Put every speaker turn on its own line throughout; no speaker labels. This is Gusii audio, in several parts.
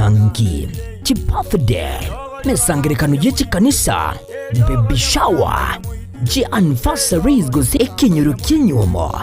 Chinyangi, chibirthday, emesangererekano ye chikanisa, baby shower, chianniversaries gose ekenyoro ki'enyuomo,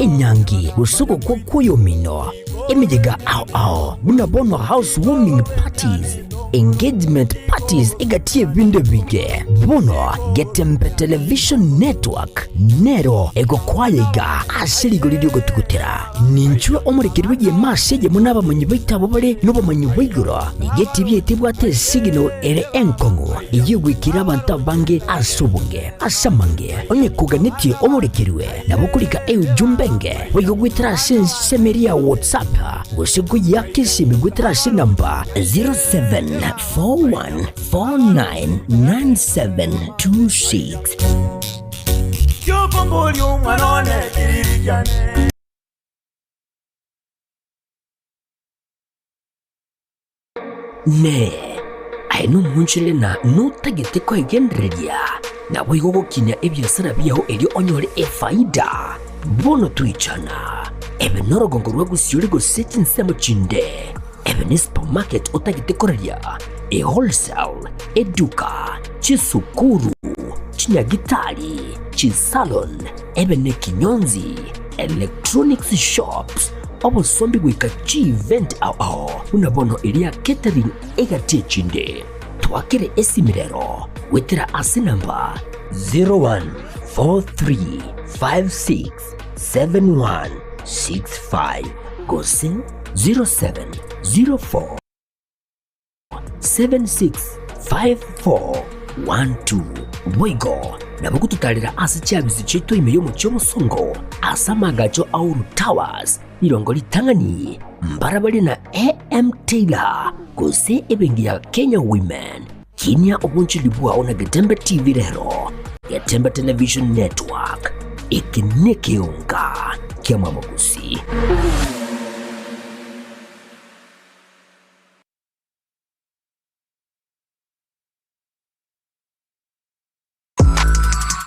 enyangi gose ogokwa kw'oyomino, emeyega ao ao buna bono house warming parties, engagement parties egati y'ebinto ebinge. Bono Getembe Television Network nero egokoaya iga ase rigori ri'ogotugutera. Ninchwe omorekeri bw'egeema ase eyemo nabamanyi baito abwo bare nobomanyi bwa igoro. Nigo etibi yaito ebwate esignal ere enkong'u, eyio egoikera abanto abange ase obonge. Ase amange, onye koganetie omorekerwe, nabo okorika eujumbe enge boigo goetera ase ensemo eria ya WhatsApp gose koyiaka esimi goetera ase enamba 0741499726.
Kiokomboria omwana one kiriri kiane.
Inee! Aye nomoonchorere na notagete kwegendereria, naboigo gokinia ebiasara biao erio onyore efaida? Bono toichana, ebe norogongo rwa gosiori gose chinsemo chinde, ebe ne supermarket otagete koraria, ewholesale, eduka, chisukuru, chinyagitari, chisalon, ebe nekinyonzi, electronics shops, obosombi goika chievent ao ao buna bono eria catering egati echinde. Twakere esimi rero goetera ase namba 0143567165 gose 0704 765412. Boigo nabo gototarera ase chiabisi chiaito ime y'omochie omosongo ase amaagacho a Uhuru Towers, rirongo ritang'ani, mbarabare na AM Taylor gose ebenki ya Kenya Women. Kinia obonchori bwao na Getembe TV rero, Getembe Television Network, eke nekeonga kia Mwamogusi.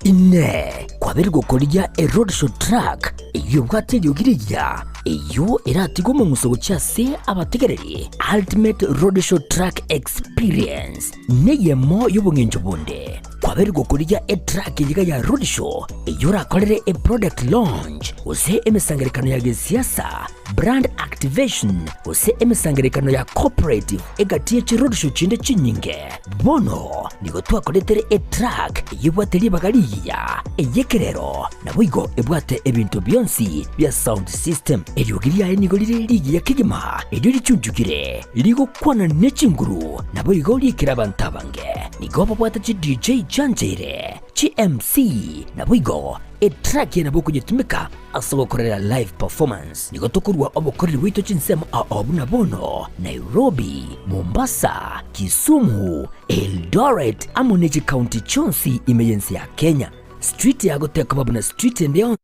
Inee! Kwabeire gokorigia eroadshow truck eyio ebwate eriogi rigiya, eyio eratige omong'uso gochia ase abategereri? Ultimate Roadshow Truck Experience neyemo y'obong'encho bonde. Kwabeire gokorigia etruck eyio iga ya roadshow eyio orakorere eproduct launch gose emesangererekano ya gesiasa, brand activation, gose emesangererekano ya cooperative egati ye chiroadshow chinde chinyinge. Bono nigo twakoretere etruck eyio ebwate ribaga rigiya, ey'ekerero, naboigo ebwate ebinto bionsi bia sound system. Eriogi riaye nigo rire rigiya kegima, erio richunchukire, rigokwana ne chinguru, naboigo riikire abanto abange. Nigo babwate chi DJ chiancheire, chi MC, naboigo Etrack eye nabo okonyetumeka ase ogokorera live performance. Nigo tokorua obokoreri bwaito chinsemo ao buna bono, Nairobi, Mombasa, Kisumu, Eldoret amo ne chikaunti chionsi ime y'ense ya Kenya. Street yago tekoba buna street ende yonsi.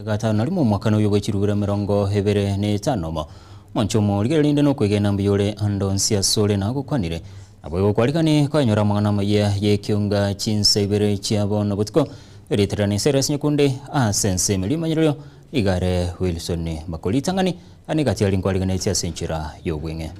Gatano na rimo omwakano oyo bwe chirubira 25 omo. Omonche omorigereria rinde nokwegena mbuya ore ande onsi asore nagokwanire. Naboigo kwarikani koenyora amang'ana amaya y'ekionga chinsa ibere chia bono botuko. Erieta riane Cyrus Nyakundi ase ensemo rimanyererio igare Wilson Makori ritang'ani ane gati aria nkwariganetie ase enchera y'obweng'e.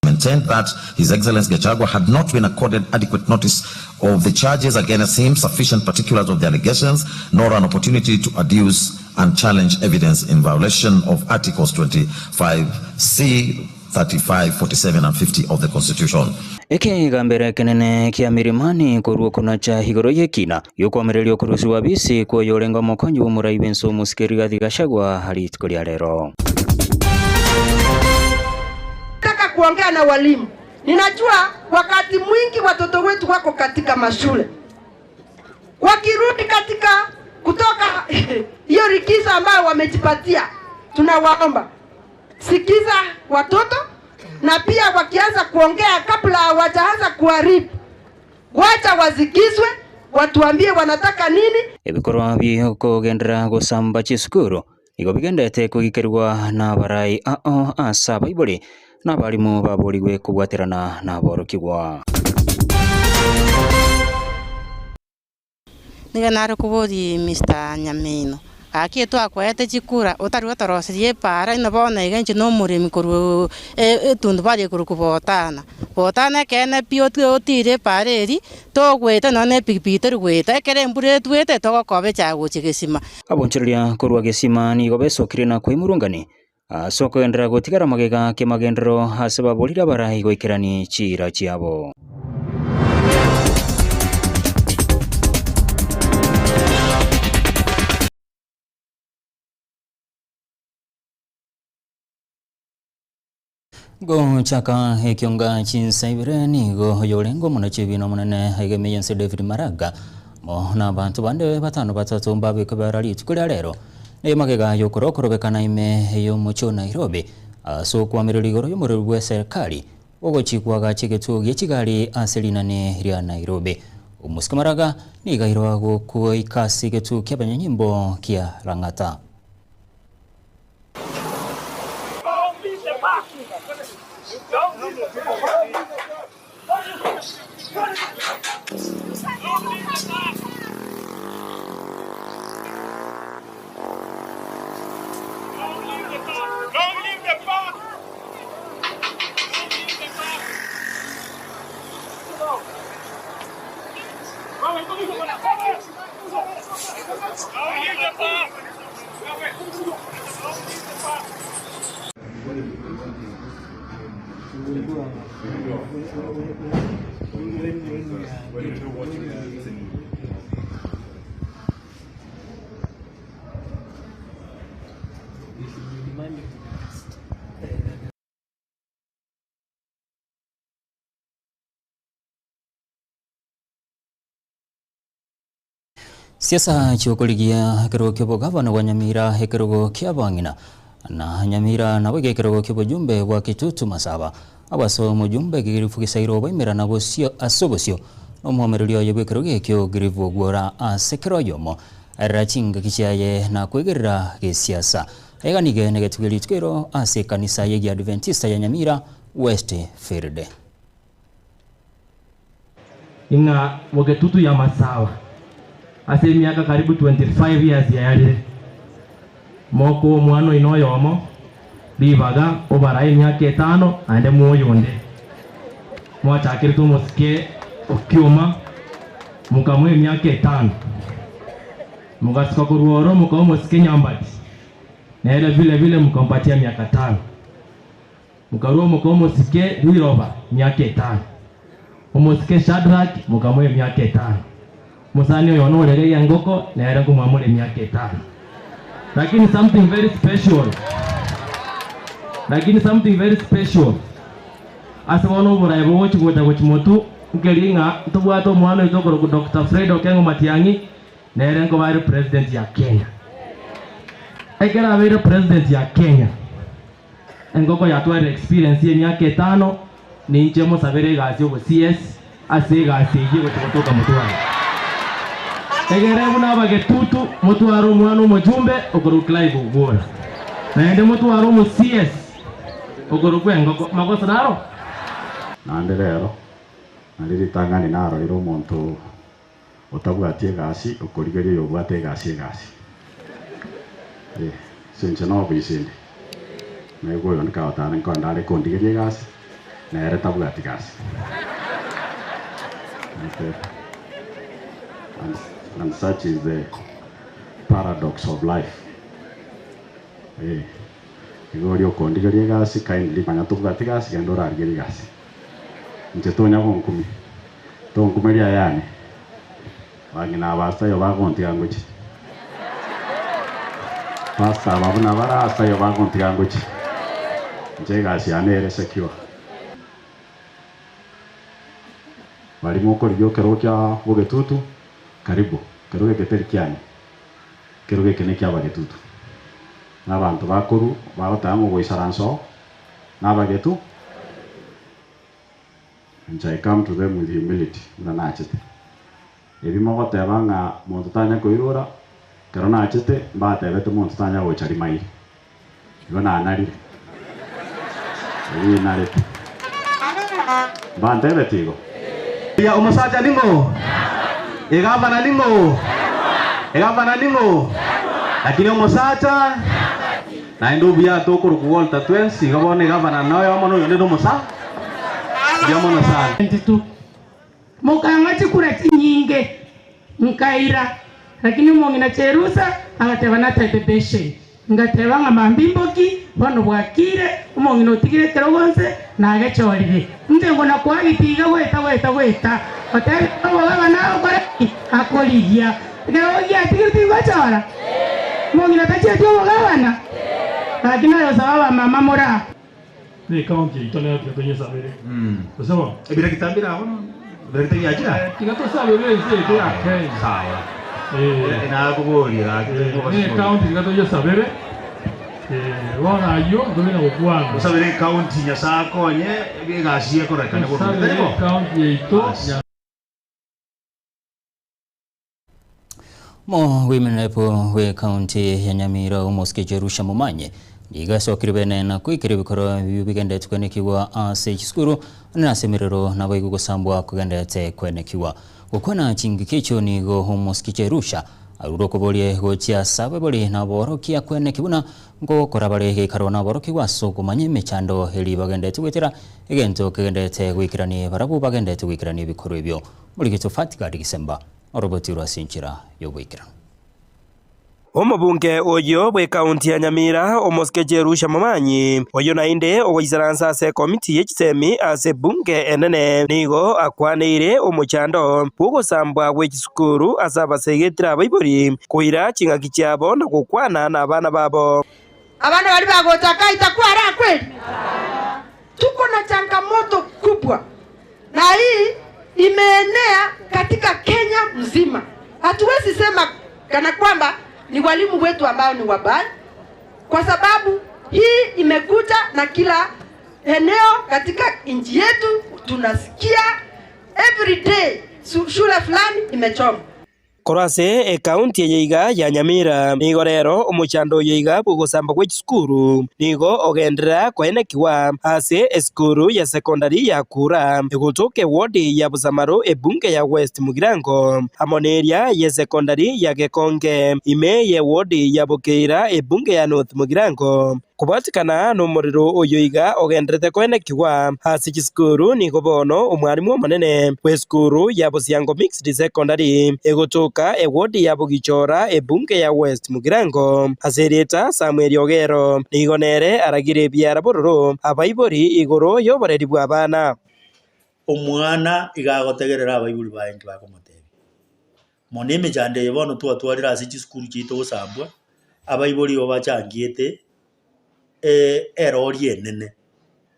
Maintained that His Excellency Gachagua had not been accorded adequate notice of the charges against him, sufficient particulars of the allegations, nor an opportunity to adduce and challenge evidence in violation of Articles 25C, 35, 47 and 50 of the Constitution.
Ekegambero ekenene kia Milimani korwa okonacha igoro y'ekina gi'okoamereria okorusigwa abisi kw'oyorenge omokonyi bw'omorai bw'ense omosike Rigathi Gachagua rituko ria rero.
Nataka kuongea na walimu. Ninajua wakati mwingi watoto wetu wako katika mashule, wakirudi katika kutoka hiyo likizo ambayo wamejipatia, tunawaomba sikiza watoto, na pia wakianza kuongea kabla hawajaanza kuharibu, wacha wasikizwe, watuambie wanataka nini.
Ebikorwa bi'okogenderera gosamba chisukuru nigo bigendete kogikerwa n'abarai ao ase abaibori na abarimu baborigwe kobwaterana naborokigwa.
Nigo nare koboria Mister Nyamino, gaki twakoete chikura otari gotoroseria epaara inwe bono iga inche nomoremi korwa etundubari ekorokwa Botana. Botana ekeene pi otire epaara eria, togoeta nonya na epikipiki tori goeta, ekero embura etwete togokoba echaye gochia gesima.
Abonchoreria korwa gesima nigo besokirie na koimurungani ase okogenderera gotigara magega kemagenderero ase baborire abarai goikerani chiira chiabo. Gochaka ekionga chinsa ibere nigo oyorenge omonachi ebiina omonene aiga ime y'ense David Maraga amo nabanto bande batano batato mbabekwe bara rituko ria rero na magega y'okorokorobekana ime y'omochie o Nairobi ase okoamererwa igoro y'omorero bw'eserekari ogochikwa agache egetuo gie chigari ase rinani ria Nairobi. Omosike Maraga nigo airwa gokoika ase egetuo ki'abanyanyimbo kia Lang'ata. Siasa chiokorigia ekerogo kia obogavana bwa Nyamira, ekerogo kia abang'ina na Nyamira nabo iga ekerogo kia obojumbe bwa Kitutu Masaba. Abwo omojumbe Girifu Gisairo baimerana bosio ase obosio na omoamereri oye bw'ekerogo ekio Girifu Ogwora ase kera oyomo arera chingaki chiaye na kwegerera gesiasa. Aiga nigo negetuge rituko ero ase ekanisa y'Egiadventista ya Nyamira West Field.
Ing'a Bogetutu ya Masawa ase emiaka karibu 25 years yayarire moko omwana oino oyomo ribaga obarae emiaka etano naende moyonde mwachakirete omosike okioma mukamwa emiaka etano mukasika korwa oro mukawa omosike nyambati nere vile vile mukampatia miaka tano mukarua mukawa omosike riroba miaka etano omosike Shadrack mukamwa emiaka etano musani oyo norereia engoko nere nkomwamura emiaka etano lakini something very special lakini something very special ase bono oborayi bogochi gocha gochi motu nkeri ng'a ntobwate omwana oito okorokwa Dr. Fred Okengo Matiang'i nere nkoba are president ya Kenya ekero abeire president ya Kenya engoko yatwarire experience ya emiaka etano ninche mosabere egasi obo CS ase egasi eyio gochi gotoka motware egere buna abagetutu motware omwana omojumbe okorokwa Clive Ogwora naende motware omo CS okorokwa engoko magoso naro
Naende rero nari ritang'ani narorire omonto otabwati egasi okorigeria oyo obwate egasi egasi. Ase inche na obisi ende naigwa oyo nikagotara nkoenda are kondigeria egasi nere tabwati gasi. And such is the paradox of life. Igo oria okondigeria egasi kindly manya tobwati gasi genda orarigerie egasi. Inche tonya gonkumia, tonkumeria ayane, Abang'ina aba ase aye bagontiga ngochie. Pastor aba buna bare ase aye bagontiga ngochie. Inche egasi yane ere secure. Baria mokorigia ekerogo kia bogetutu, karibu. Ekerogo eke teri kiane, ekerogo eke nekia abagetutu. Na abanto bakorwa bagoteba ng'a ogoisaransa oo nabagetu. Inche I come to them with humility buna nachete. Ebi mogoteba ng'a monto tanya koirora, ekero nachete mbatebete monto tanya gocha rimairi. Igo nanarire. Ebi narete. Mbantebeti igo?
Ya omosacha ning'o? Egavana ning'o? Egavana ning'o? Lakini omosacha naende obuya tokorokwa Walter twensi igo bono egavana noyomo na oyonde nomosa mbuya mono sana.
22 Mokang'a chikura chinyinge, nkaira, lakini omong'ina Cherusa agateba nataete besheni. Ngateba ng'a mambia imboki, bono bwakire, omong'ina otigire ekerogo nse, nagechorire. Inche ngona-koagita iga goeta goeta goeta, otebire obogaba nagokora ki? Akorigia. Ekerogo giatigire tingochora? Omong'ina tachieti obogabana? Gaki nayosaba abamama moraa.
Ne ecounty yaito nero tiga tonyesabere. Gose bono?
Ebiregita mbire agwo nonya? Ebiregita biachire aa?
Tiga tosabere ense yaito ya Kenya.
Sawa.
Eh.
Nakoboria gaki
Eh, ne ecounty tiga toyesabere. Eh, bono ayio ntobe na gokwana.
Tosabere ecounty Nyasae akonye egasi ekorekane boronge.
Tosabere
Tari bo?
ecounty yaito.
Basi.
Mogoimenerepo bw'ekaunti ya Nyamira omosike Jerusha Momanyi nigo asokire bene na koikera ebikorwa ebio bigenderete kwenekigwa ase chisukuru ande nase emerero naboigo gosambwa kogenderete kwenekigwa. Gokwana chingaki echio nigo omosike Jerusha arure okoboria gochia ase abaibori na aborokia kweneki buna ngokora bare geikaro na aborokigwa ase okomanya emechando eria bagenderete goetera egento kegenderete goikerania barabwo bagenderete goikerania ebikorwa ebio. Morigecho Fatgard Gisemba. Oroboti rwa ase enchera y'oboikeranu.
Omobunge oyio bw'ekaunti ya Nyamira, omosike Jerusha Momanyi, oyio naende ogoisaransa ase ekomiti ye chisemi ase ebunge enene, nigo akwaneire omochando bw'ogosambwa gwe chisukuru ase abasegetire abaibori koira ching'aki chiabo na gokwana nabana babo.
Abana baria bagocha kaita kwara kweli? Tuko na changamoto kubwa na hii imeenea katika Kenya mzima. Hatuwezi sema kana kwamba ni walimu wetu ambao ni wabaya, kwa sababu hii imekuja na kila eneo katika nchi yetu. Tunasikia every day shule fulani imechomwa.
Korwa ase ekaunti eye iga ya Nyamira, nigo rero omochando oyo iga bw'ogosamba gwe chisukuru nigo ogenderera koenekigwa ase esukuru ya sekondari ya Kura egotoka ewodi ya Busamaru ebunge ya West Mugirango amo neria ye sekondari ya Gekonge ime y'ewodi ya Bokeira ebunge ya North Mugirango. Kobwatikana nomorero oyo iga ogenderete koenekigwa ase chisukuru, nigo bono omwarimu omonene bw'esukuru ya Bosiango Mixed Secondary egotoka ewodi ya Bogichora ebunge ya West Mugirango ase erieta Samuel Ogero nigo nere aragire ebiara bororo abaibori igoro y'oboreri bw'abana.
Omwana iga agotegerera abaibori baye inki bakomotebia. Mono emechando eye bono twatwarire ase chisukuru chiaito gosambwa, abaibori igo bachangiete erori enene.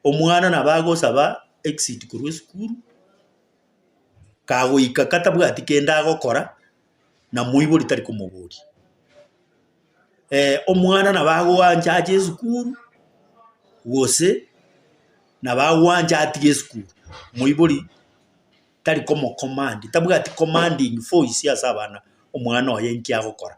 Omwana nabo agosaba exit korwa esukuru, kagoika katabwati kende agokora, na moibori tari komoboria. Omwana nabo agoancha ache esukuru, gose nabo agoancha atige esukuru, moibori tari komocommand, tabwati commanding voice ase abana, omwana oye inki agokora.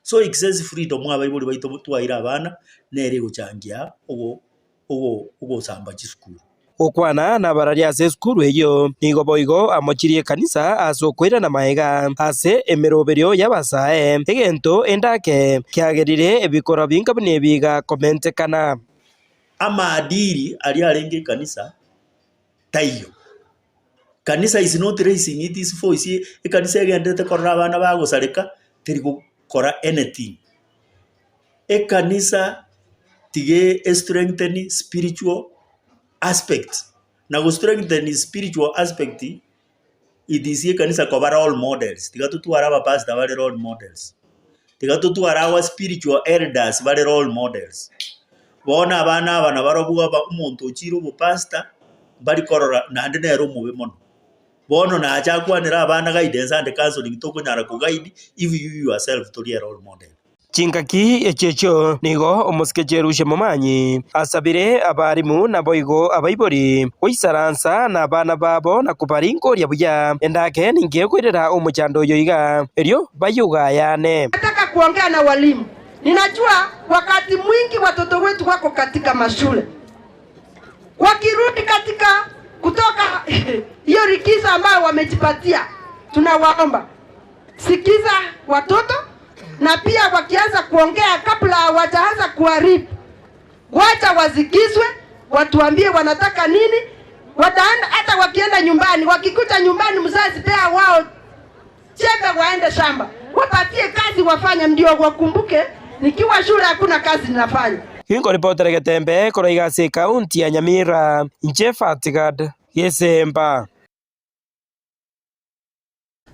So excess freedom abaibori baito twaire abana, nere egochangia ogo ogo ogosamba chisukuru.
Gokwana nabararia ase esukuru eyio, nigo boigo amochirie ekanisa ase okoirana magega ase emeroberio y'abasae, egento endake kiagerire ebikorwa binga buna ebi bigakomentekana.
Amaadili aria arenge ekanisa taiyo. Kanisa is not raising its voice, ekanisa egenderete korora abana bagosareka, teri gokora anything. Ekanisa tiga e strengthen spiritual aspect. Na go strengthen spiritual aspect, it is ekanisa koba role models, tiga totware abapastor bare role models, tiga totware our spiritual elders bare role models. Bono abana aba nabarobwo aba omonto ochire obopastor, mbari korora naende nere omobe mono. Bono nache akwanere abana guidance and counseling tokonyara ko guide if you yourself tori a role model.
Chingaki echi'echio nigo omosike Jerusha Momanyi asabire abarimu naboigo abaibori goisaransa nabana babo na kobaringoria buya endake ninki ekoirera omochando oyo iga, erio bayogayane.
Nataka kuongea na walimu. Ninajua wakati mwingi watoto wetu wako katika mashule. Wakirudi katika kutoka hiyo likizo ambayo wamejipatia, tunawaomba sikiza watoto, na pia wakianza kuongea kabla hawajaanza kuharibu, wacha wasikizwe, watuambie wanataka nini. Wataenda hata wakienda nyumbani, wakikuta nyumbani mzazi pea wao chembe waende shamba, wapatie kazi wafanye, ndio wakumbuke nikiwa shule hakuna kazi ninafanya.
Ginkoripotera Getembe korwa iga ase ekaunti ya Nyamira, inche Fatigad Gesemba.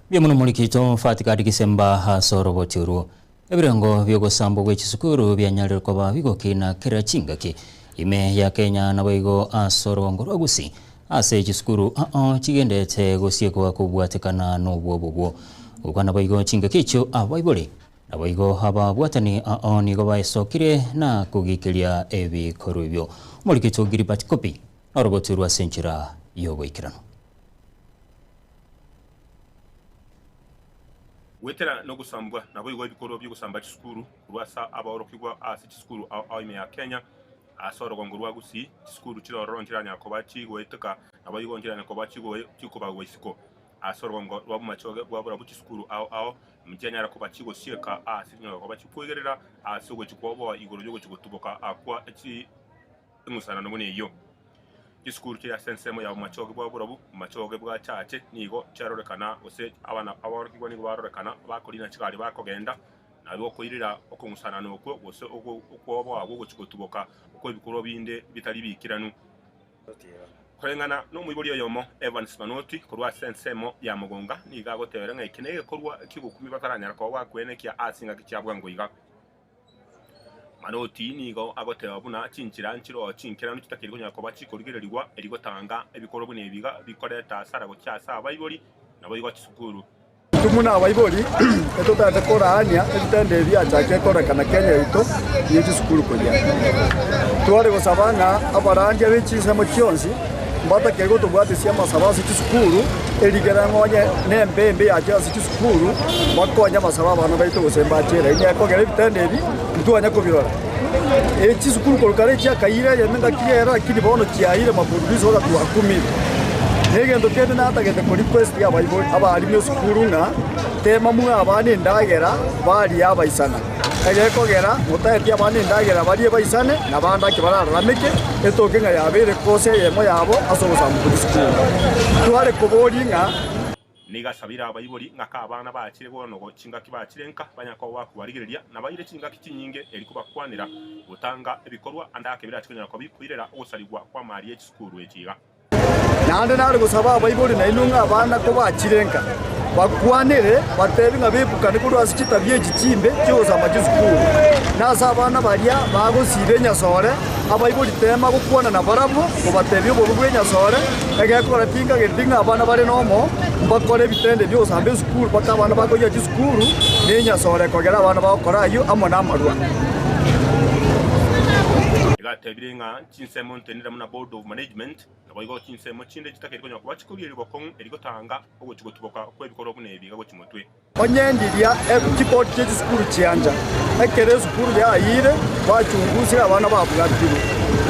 Mbuya mono morikito Fatigad Gisemba ase oroboti orwo. Ebirengo bi'ogosambwa gwe chisukuru bianyarire koba bigokina kera chingaki ime ya Kenya naboigo ase orogongo rwa Gusii ase chisukuru ao chigendete gosiekwa kobwatekana nobwoba obwo. Gokwana naboigo chingaki echio abaibori naboigo ababwatani ao nigo baesokire na kogikeria ebikorwa ebio. Omorikito Gilbert Kopi noroboti orwo ase enchera y'oboikeranu.
Goetera nogosambwa, naboigo ebikorwa bi'ogosamba chisukuru korwa ase abaorokigwa ase chisukuru ao ao ime ya Kenya, ase orogongo rwa Gusii, chisukuru chire ororo nchiranyare koba chigoeteka, naboigo nchiranyare koba chikobagwa isiko. Ase orogongo rwa bomachoge bwa borabu chisukuru ao ao nchianyare koba chigosieka ase chinyare koba chikoigerera ase ogochia kwoboa igoro y'ogochia gotuboka akwa eng'usanano buna eyio. Chisukuru chiria ase ensemo ya bomachoge bwa borabu, bomachoge bwa chache nigo chiarorekana gose abana aborokigwa nigo barorekana bakorina chigari bakogenda, nario okoirera okong'usanana okwo gose okwoboa gogochia gotuboka okw'ebikorwa binde bitari biikeranu. Koreng'ana nomoibori oyomo, Evans Manoti, korwa ase ensemo ya Mogonga, nigo agotebera ng'a eke negekorwa ki'ogokumia bataranyara koba bakwenekia ase engaki chia bwango iga. Manoti nigo agoteba buna chinchera nchiroo chinkeranu chitakeire konyara koba chikorigererigwa erio gotanga ebikorwa buna ebi iga bikoreta asara gochia ase abaibori naboigo chisukuru.
Intwe buna abaibori etotagete koraania ebitendo ebi biachakire kororekana Kenya yaito ye chisukuru koria. Tware gosaba ng'a abarandia be chinsemo chionsi mbatakeire gotobwatesia amasabo ase chisukuru erigera ng'a onye nembe embe yachire ase chisukuru bakonye amasabo abana baito gose mbachere. Erio ekogera ebitendo ebi ntitwanya kobirora. Chisukuru korwa kare chiakaire eyemo engaki ere lakini bono chiaire mafululizo mpaka twakumire. Na egento kende natagete ko request abaibori abarimu esukuru ng'a tema mung'e abana endagera barie abaisana. Egekogera motaeti abana endagera barie baisane na bande ake barararameke etoke ng'a yabeire kosa eyemo yabo ase ogosambuka chisukuru. Tware koboria ng'a.
Nigo asabire abaibori ng'a ka abana bachire bono chingaki bachire nka, banyare koba bakobarigereria, na baire chingaki chinyinge eri kobakwanera, gotanga ebikorwa ande ake birache konyara koba bikoirera ogosarigwa kw'amari ye chisukuru echi iga.
Naende nare gosaba abaibori nainwe ng'a abana kobachire nka, bakwanere, batebi ng'a bebukane korwa ase chitabia echi chimbe chi'ogosamba chisukuru, na ase abana baria bagosiba enyasore, abaibori tema gokwana nabarabwo, kobatebia obobe bw'enyasore, egekogera tinkagereti ng'a abana bare nomo mbakore ebitende bi'ogosamba esukuru mpaka abana bakoyia chisukuru, na enyasore ekogera abana bagokora ayio amo namarwa.
Iga atebire ng'a chinsemo ntenenera buna Board of Management, naboigo chinsemo chinde chitakeire konya koba chikorigereria bokong'u erio gotanga ogochia gotuboka kw'ebikorwa buna ebi iga gochia motwe.
Onye ndiria chibodi chie chisukuru chiancha, ekero esukuru yayiire, bachungusire abana babwatirwe,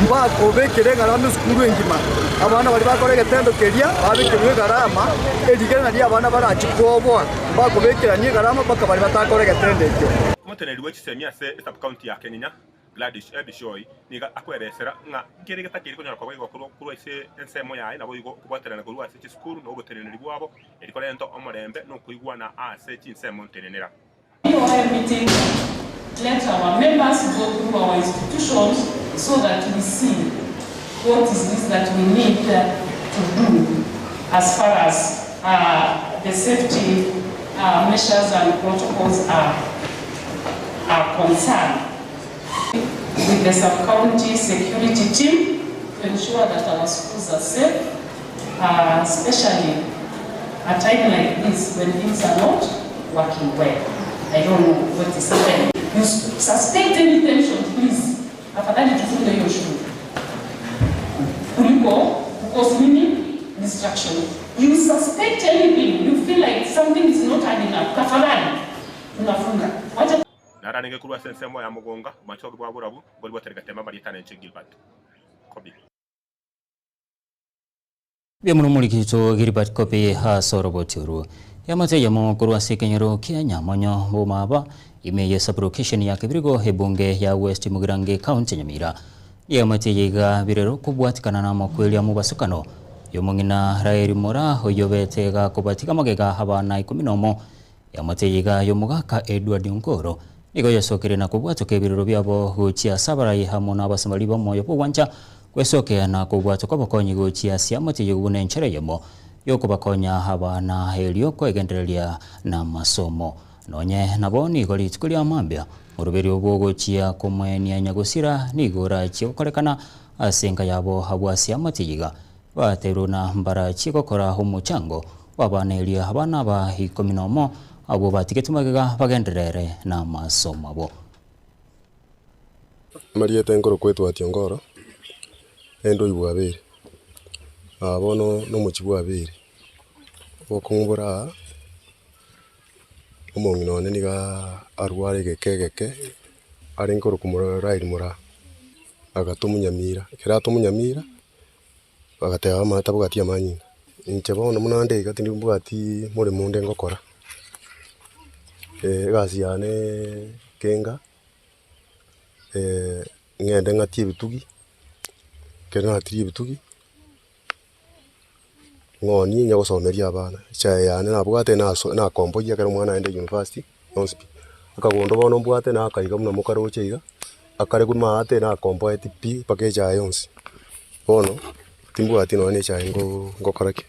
mbakobekera egarama esukuru engima. Abana baria bakora egetendo keria babekerwe egarama, erigena ri'abana barachie koboa, mbakobekerania egarama mpaka baria batakora egetendo ekio.
Omoteneneri bwe chisemi ase esub-county ya Kenyenya, Gladys Ebishoi, nigo akweresera ng'a kera egetakeri konyara koba gegokorwa korwa ase ensemo yaye naboigo okobwaterana korwa ase chisukuru na oboteneneri bwabo eri korenta omorembe na okoigwana ase chinsemo ntenenera.
Before meeting, let our members go through our institutions so that we see what is this that we need. to do as far as uh, the safety uh, measures and protocols are, are concerned. With the sub-county security team to ensure that our schools are safe, uh, especially a time like this when things are not working well. I don't know what is happening. You suspect any tension, please. Afadhali tufunge hiyo shule kuliko because nini distraction. You suspect anything, you feel like something is not adding up. Tafadhali tunafunga. Wacha
Naranenge korwa ase ensemo ya mogonga, omochogi bwa borabu, mbori botereka tema amarieta nenche Gilbert Kobi.
Mbuya mono omorikito Gilbert Kobi ase oroboti orwo. Eamate eyemo korwa ase ekenyoro kia Nyamonyo Bomaba ime ye sub-location ya Kebirigo ebunge ya West Mugirango ecounty ya Nyamira. Eamate eye iga birero kobwatikana na amakweri a mobasukano yomong'ina Raeli Moraa oyio obete gakobatiga magega abana ikomi nomo Eamate eye iga y'omogaka Edward Ongoro nigo yasokire na kobwatoka ebirero biabo gochia ase abarai amo n'abasamari b'omoyo bw'ogwancha gwesokea na kobwatoka obokonyi gochia ase eamate eyio buna enchera eyemo y'okobakonya abana erio kwegendereria namasomo. Nonye nabo nigo rituko ria mambia oroberio bw'ogochia komoenia nyagosira nigo orachie gokorekana ase enka yabo abwo ase eamate eye iga Bateirwe na mbarachie gokora omochango bw'abana erio abana aba ikomi nomo abwo batigetwe magega bagenderere namasomo abo.
Amarieta enkorokwa etwati Ongoro, naende oibwa abere. Aa bono na omochie bwa abere, obokong'u bore aa, omong'ina one nigo arware egeke egeke, arenge korokwa Rael Moraa, agatwa Nyamira, ekero atwa Nyamira. Bagateba amaya tabwati amanyinga. Inche bono buna nde iga tindi mbwati moremo onde ngokora, egasi yane kenga, ng'ende ng'atie ebitugi, ekero natirie ebitugi, ng'onie onye gosomeria abana. Echae yane nabwate naso nakomboyia ekero omwana aende university, yonsi pi. Akagondo bono mbwate nakaiga buna mokaroche iga, akare korwa maate nakomboeti pi mpaka echae yonsi. Bono, timbwati nonya na echae ngo ngokora ki,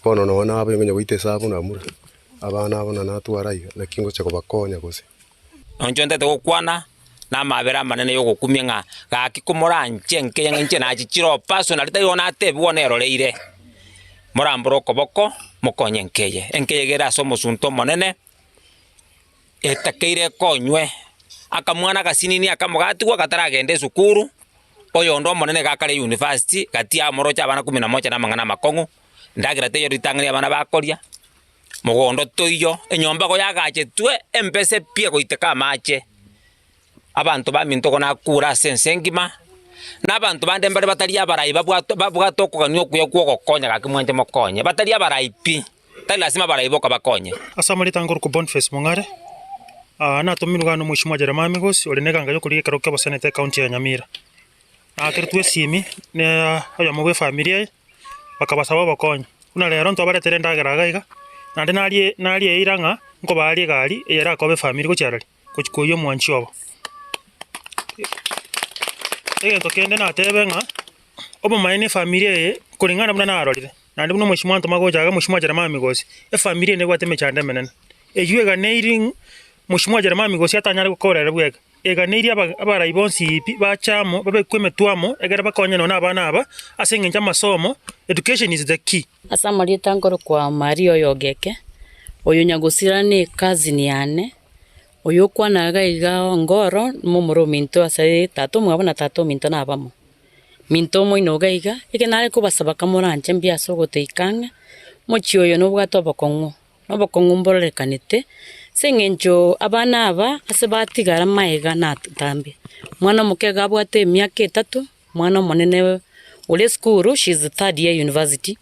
bono nonya nabo onye goita esabu namura, abana aba buna natwara iga, naki ngocha kobakonya gose.
Inche ntete gokwana namabera amanene y'ogokumia ng'a gaki komoranche nkeye ng'a inche nachichire oo personally tari igo natebiwa neroreire, morambore okoboko mokonye nkeye. Enkeye iga ere ase omosunte omonene, etakeire ekonywe, akamwana agasinini akamo gatigwa kataragenda esukuru, oyonde omonene iga akare university, gati amoroche abana kumi na moja na amang'ana amakong'u, endagera teiyo ritang'ani abana bakoria, mogondo toiyo, enyomba igo yagachetwe embese pi egoiteka amache, abanto baminto igo nakure ase ense engima, na abanto bande mbare batari abarai babwate babwate okogania okuya kwa ogokonya gaki mwanche mokonye, batari abarai pi, tari lasima abarai boka bakonye.
Ase amarieta nkorokwa Boniface Mong'are, natomirwe iga nomoisimwa Jeremiah Migosi ore neganga yokorigia ekerogo kia oboseneta ecounty ya Nyamira. Naakeretwe esimi ne oyomo bwe efamiri eye, bakabasaba obokonyi. Buna rero ntwabaretera endagera iga iga, naende narie narie eira ng'a nkobaarie egari eye erakobe efamiri gochia arari, gochia koyia omwanchi obo. Egento kende natebe ng'a, obomaene efamiri eye koreng'ana buna narorire, naende buna omochie mwantoma gocha iga omochie mwa Jeremiah Migosi, efamiri eye nebwate emechando emenene. Eywo eganeiri mochie mwa Jeremiah Migosi atanyare gokora ere bweka. Eganeirie abarai bonsi pi bache amo, babekwe emetwe amo, ekero bakonyane nonya nabana aba, ase engencho y'amasomo, education is the key.
Ase amarieta nkorokwa Maria oyo Ogeke, oyo nyagosira ne ecousin yane, oyo okwana iga iga Ongoro, momura ominto ase tata omwabo na tata ominto nabamo. Minto omoino iga iga, eke nare kobasaba kamoranche mbuya ase ogotoika ang'e, mochie oyo nobwate obokong'u. Nobokong'u mbororekanete, ase eng'encho abana aba ase batigara magega natambe. Omwana omoke iga abwate emiaka etato, omwana omonene ore esukuru she is third year university,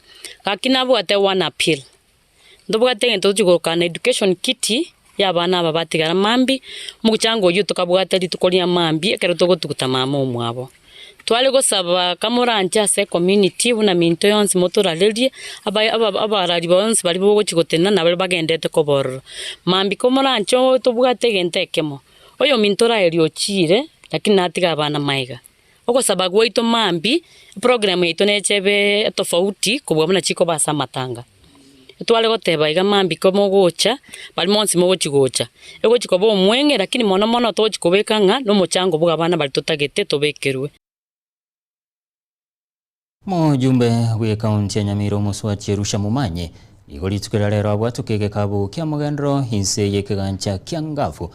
gaki nabwate one appeal, ntobwate egento togochia korokana education kiti ya abana aba batigara mambia, omochango oyio tokabwate rituko ria mambia ekero togotuguta mama omwabo. Tware gosaba kamoranche ase ecommunity buna minto yonsi motorarerie, abarari bonsi baria bogochia gotenena na baria bagendete koba ororo. Mambia komoranche oo tobwate egento ekemo, oyominto oraerio ochiire, lakini natiga abana magega. Ogosaba gwaito mambia, eprogram yaito neche ebe etofauti kobua buna chikoba ase amatanga. Tware goteba iga mambia ko mogocha, baria bonsi mogochi gocha, egochi koba omweng'e lakini mono mono togochi kobeka ng'a na omochango bwa abana baria totagete tobekerwe.
Omojumbe bw'ekaunti ya Nyamira Omoswati Jerusha Momanyi nigo rituko ria rero abwatoka egekabu ki'amogenderero inse y'ekegancha kia Ngafu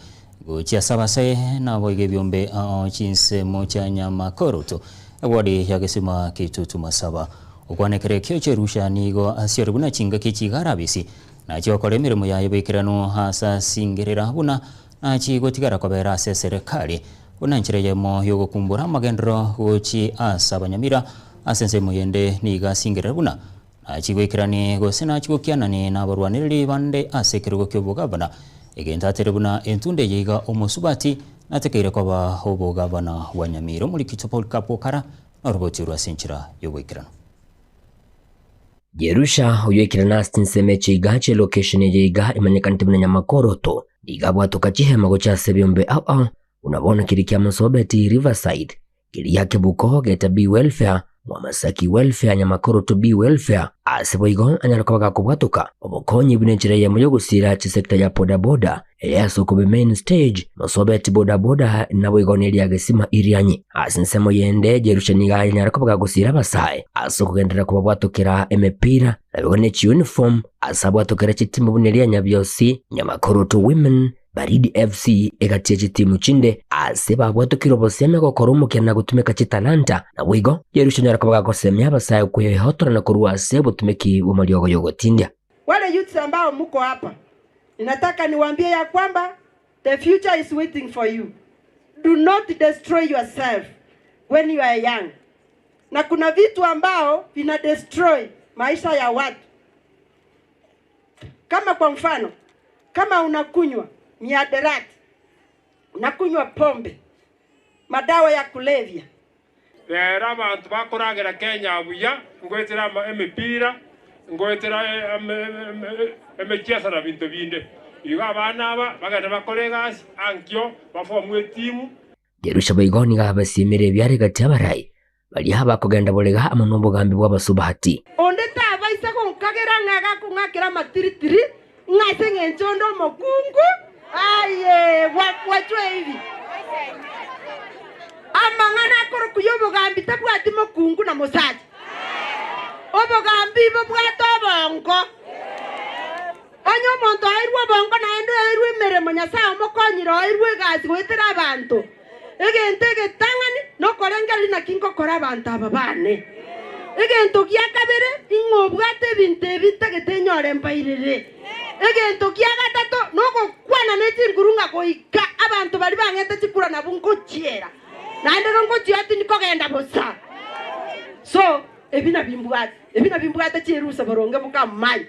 gochia ase abasae naboigo ebiombe ao chinsemo chia Nyamakoroto eward ya Gesima Kitutu Masaba. Okwana ekero ekio Jerusha nigo asiore buna chingaki echi iga arabisi nachie gokora emeremo yaye boikeranu ase asingerera buna nachie gotigara kobera ase eserekari Buna enchera eyemo y'ogokumbura amagenderero gochia ase abanyamira ase ensemo yende nigo asingerere buna nachie goikerani gose nachie gokianani nabarwanereri bande ase ekerogo ki'obogavana, egento atere buna entunda eye iga omosubati natekeire koba obogavana bwa Nyamira. Omorikito Polycarp Okara noroboti orwo ase enchera y'ogoikeranu.
Jerusha oyoikire nase chinsemo echi iga chi'elocation eye iga emanyekanete buna Nyamakoroto, nigo abwatoka chihema gochia ase ebiombe ao ao buna bono keria kia Mosobeti Riverside, keria Kebuko geta Bee Welfare, Mwamasaki Welfare, Nyamakoroto Bee Welfare. Ase boigo anyare koba gakobwatoka obokonyi buna enchera eyemo y'ogosiira chisector ya bodaboda ere ase okobe main stage, Mosobeti bodaboda naboigo neria Gesima Irianyi. Ase ensemo yende Jerusha nigo anyare koba gagosiira abasae ase okogenderera kobabwatokera emepira naboigo ne chiuniform ase abwatokera chitimu buna eria Nyabiosi, Nyamakoroto Women, Baridi FC egati ye chitimu chinde ase babwatokire obosemi gokora omokia na gotumeka chitalanta. Naboigo Jerusha onyare koba gagosemia abasae kwehotorana korwa ase obotumeki bw'amariogo y'ogotindia.
Wale youths ambao mko hapa, ninataka niwaambie ya kwamba the future is waiting for you. Do not destroy yourself when you are young. Na kuna vitu ambao vina destroy maisha ya watu. Kama kwa mfano, kama unakunywa miaderati, unakunywa pombe, madawa ya kulevya.
Rero abanto bakoragera Kenya buya, ngoetera ama emepira, ngoetera emechiesa na binto binde. Igo abana aba bagende bakore egasi, ankio baform etimu.
Jerusha boigo nigo abasimire ebiare gati y'abarai baria bakogenda borega amo nobogambi bw'abasubati.
Onde tabaisa gonkagera ng'a agakong'akera amatiritiri, ng'a ase engencho onde omokungu, aye gwachwa ebibi. Amang'ana akorokwa y'obogambi tabwati mokungu na mosacha. Obogambi bobwate obongo. Onye omonto oeirwe obongo naende oeirwe emeremo, Nyasae omokonyire oeirwe egasi goetera abanto, egento egetang'ani nokorengereria naki ngokora abanto aba baane. Egento gia kabere, ing'o obwate ebinto ebi ntagete nyore mbairere. Egento gia gatato, nogokwana ne chinguru ng'a goika abanto baria bang'ete chikura nabwo ngochiera, naende nongochia tindi kogenda bosa. So, ebi nabimbwate, ebi nabimbwate chierusa boronge mokamanya.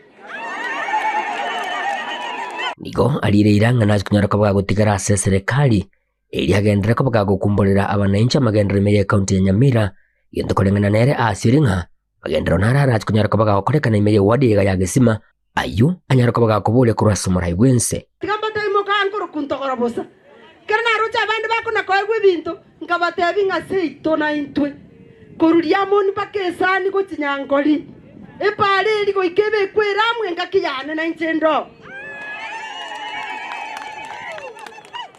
Nigo ariire eira ng'a nache konyara koba gagotigara ase eserekari, eria agenderere koba gagokumborera abanainchi amagenderero ime y'ecounty ya Nyamira, egento koreng'ana nere aasirie ng'a magenderero naro arache konyara koba gagokorekana ime y'eward eyega ya Gesima, ayio anyare koba gakoboria korwa ase omorai bw'ense.
Tiga mbatebie mokankoroka ntogoro bosa. Ekero naroche abande bakona-koegwa ebinto, nkabatebia ng'a seito naintwe, korwa Riamoni mpaka Esani gochia Nyankori, epaara eria goika ebekwe Elamu engaki yane nainche ndoo.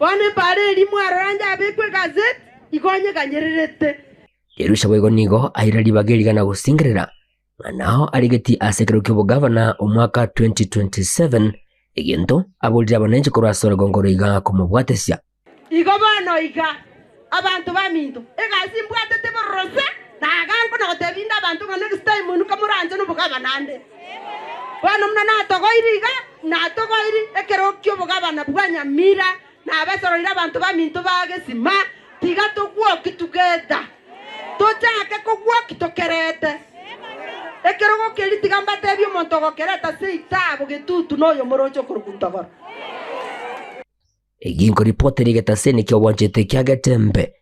Bono epaara eria mwarora yabekwa egazeti, igo onyeganyererete.
Elisha boigo nigo aira ribaga eria na gosingerera ng'a nao arigetie ase ekero ki'obogavana omwaka 2027, egento aborire abananchi korwa ase orogongo roiga komobwatesia.
Igo bono iga, abanto baminto, egasi mbwatete bororo se, naganko na gotebia inde abanto ng'a next time inwe kamoranche nobogavana ande. Bono buna natogoire iga, natogoire ekero ki'obogavana bwa Nyamira, Nabasoroire abanto baminto ba gesima, tiga togwoki together, tochake kogwoki tokerete. Ekerogo keria tiga mbatebie omonto ogokereta ase itaabo getutu noyo moroche okorokwa ntogoro.
Eginko ripoti rigetaseni ki'obwanchete kia Getembe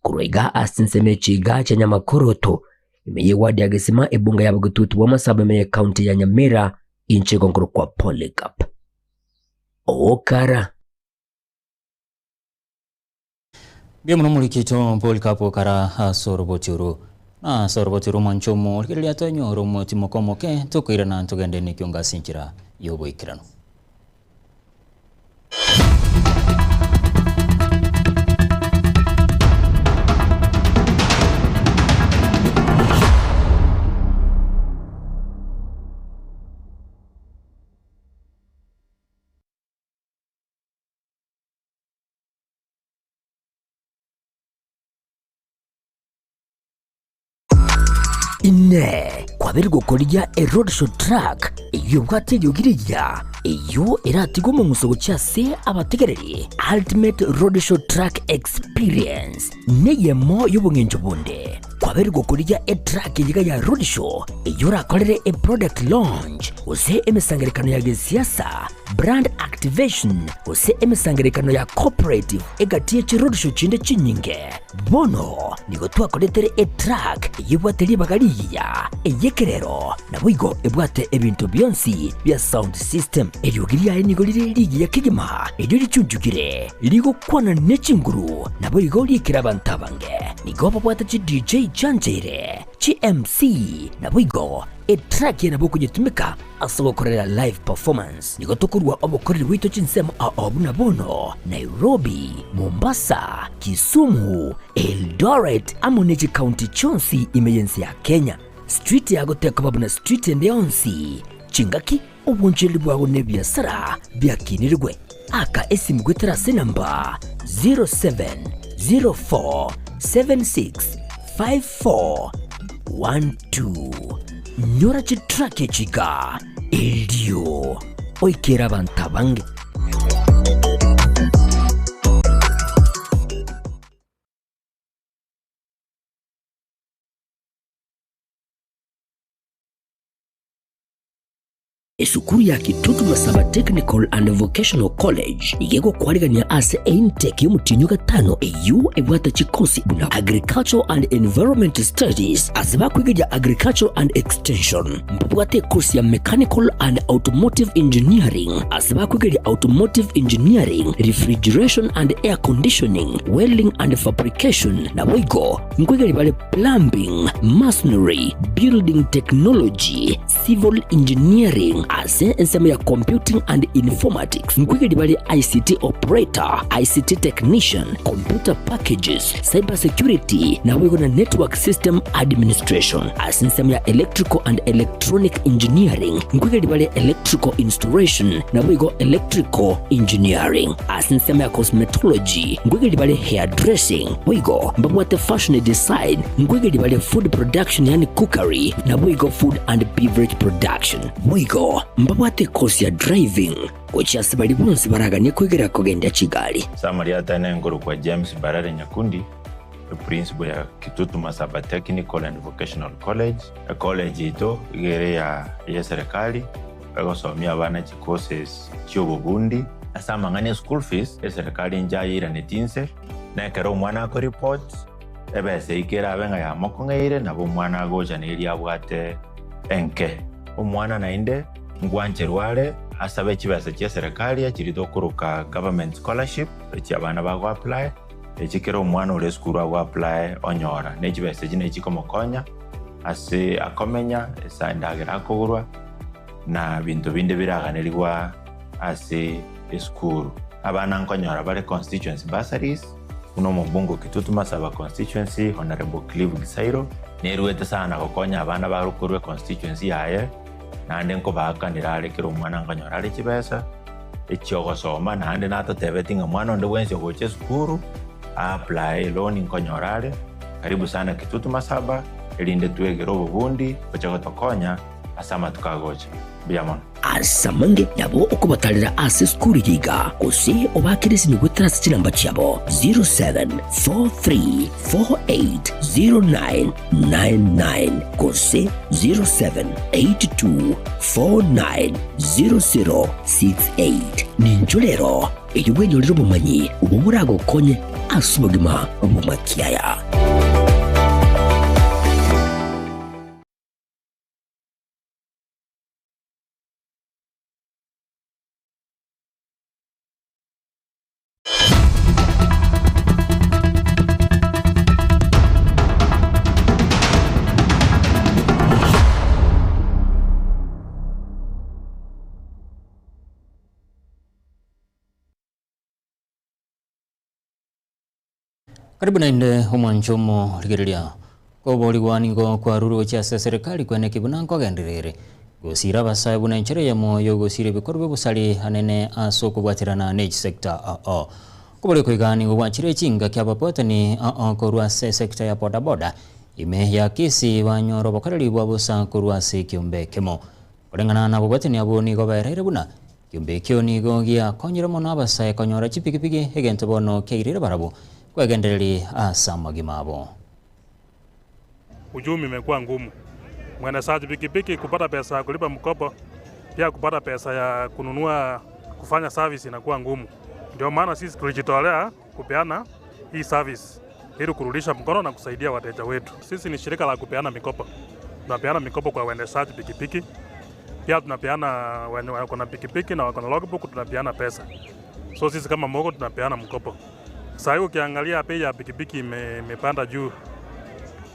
korwa iga ase ensemo echiga chia Nyamakoroto ime y'eward ya Gesima ebunge ya Bogetutu bw'Amasabo ime y'ecounty ya Nyamira inche igo nkorokwa Polycarp. Okara.
Mbuya mono morikito Polycarp kara ase oroboti oro. Na ase oroboti oro omwancho omo rigereria tonyore omotimoka omoke tokoirana togende nekiongo ase enchera y'oboikeranu.
Inee! Kwabeire gokorigia eroadshow truck eyio ebwate eriogi rigiya, eyio eratige omong'uso gochia ase abategereri? Ultimate Roadshow Truck Experience neyemo y'obong'encho bonde. Kwabeire gokorigia etruck eyio iga ya roadshow eyio orakorere eproduct launch gose emesangererekano ya gesiasa, brand activation gose emesangererekano ya cooperative egati ye chiroadshow chinde chinyinge. Bono nigo twakoretere etruck eyio ebwate ribaga rigiya, ey'ekerero, naboigo ebwate ebinto bionsi bia sound system. Eriogi riaye nigo rire rigiya kegima, erio richunchukire, rigokwana ne chinguru, naboigo riikire abanto abange. Nigo babwate chi DJ chiancheire, chi MC, naboigo etruck eye nabo okonyetumeka ase ogokorera live performance. Nigo tokorua obokoreri bwaito chinsemo ao buna bono, Nairobi, Mombasa, Kisumu, Eldoret amo ne chikaunti chionsi ime y'ense ya Kenya. Street yago tekoba buna street ende yonsi. Chingaki, obonchereri bwago na ebiasara biakinirigwe. Aka esimu goetera ase enamba 0704765412. Nyora chitrack echi iga, erio oikere abanto abange. Esukuru ya Kitutu Masaba Technical and Vocational College nigo egokwarigania ase eintake y'omotienyi o gatano eyio ebwate chikosi buna Agricultural and Environment Studies ase bakwegeria Agricultural and Extension. Mbabwate ekosi ya Mechanical and Automotive Engineering ase bakwegeria Automotive Engineering, Refrigeration and Air Conditioning, Welding and Fabrication naboigo nkwegeria bare Plumbing, Masonry, Building Technology, Civil Engineering ase ensemo ya Computing and Informatics nkoigeria bare ICT Operator, ICT Technician, Computer Packages, Cyber Security naboigo na Network System Administration. Ase ensemo ya Electrical and Electronic Engineering nkoigeria bare Electrical Installation naboigo Electrical Engineering. Ase ensemo ya Cosmetology nkoigeria bare Hairdressing boigo mbabwate Fashion Design nkoigeria bare Food Production yaani Cookery naboigo Food and Beverage Production. Boigo mbabwate ekosi ya Driving gochia ase baria bonsi baraganie koigera kogendia chigari.
Samaria Atene nkorokwa James Mbarare Nyakundi, eprinciple ya Kitutu Masaba Technical and Vocational College. Ecollege yaito iga ere ya eserekari egosomia abana chicourses chiobobundi. Ase amang'ana e school fees, eserekari nchayeiranetie inse, na ekero omwana akoreport, Ebesa eyio kerabe ng'a yamokong'eire, nabo omwana agocha neria abwate enke. Omwana naende ngwancherwa are asabe chibesa chia serikali echiria tokoroka government scholarship, echi abana bago apply, echi kera omwana ore esukuru ago apply onyora. Ne chibesa echi nachi chikomokonya ase akomenya, ase endagera akogorwa, na binto binde biraganerigwa ase esukuru. Abana nkonyora bare constituency bursaries. Buna omobunge o Kitutu Masaba Constituency, Honourable Clive Gisairo, neruete sana gokonya abana bare korwa econstituency yaye, naende nkobaakanera are kera omwana nkonyora are chibesa echiogosoma, naende natotebeti ng'a mwana onde bwensi ogocha esukuru a apply eloan nkonyora are. Karibu sana Kitutu Masaba, erinde twegere obobundi boche gotokonya ase amatuko agocha. Mbuya mono.
Ase amange nabo okobatarera ase esukuru eye iga, gose obaakere esimi goetera ase chinamba chiabo 0743480999 gose 0782490068. Ninchwo rero erio bwenyorere obomanyi obwo boragokonye ase obogima bw'amakiaya.
Karibu naende omwancho omorigereria. Koborigwa nigo kwarurwe gochia ase eserekari kweneki buna nkogenderere gosira abasae buna enchera eyemo yogosira ebikorwa bi'obosari anene ase okobwaterana ne chisector ao. Koboria koiga nigo gwachire chingaki ababwatani ao korwa ase esector ya bodaboda ime ya Kisii banyora obokoreri bwa bosa korwa ase ekiombe ekemo. Koreng'ana nabobwatani abwo nigo baereire buna ekiombe ekio nigo giakonyire mono abasae konyora chipigipigi egento bono kiairire barabwo kwegendereria ase amagima abo.
Uchumi imekuwa ngumu, mwendeshaji pikipiki kupata pesa ya kulipa mkopo, pia kupata pesa ya kununua kufanya service inakuwa ngumu. Ndio maana sisi tulijitolea kupeana hii service ili kurudisha mkono na kusaidia wateja wetu. Sisi ni shirika la kupeana mikopo, tunapeana mikopo kwa waendeshaji pikipiki, pia tunapeana wenye wako na pikipiki na wako na logbook, tunapeana pesa. So sisi kama Mogo tunapeana mkopo. Sasa hivi ukiangalia bei ya pikipiki imepanda juu,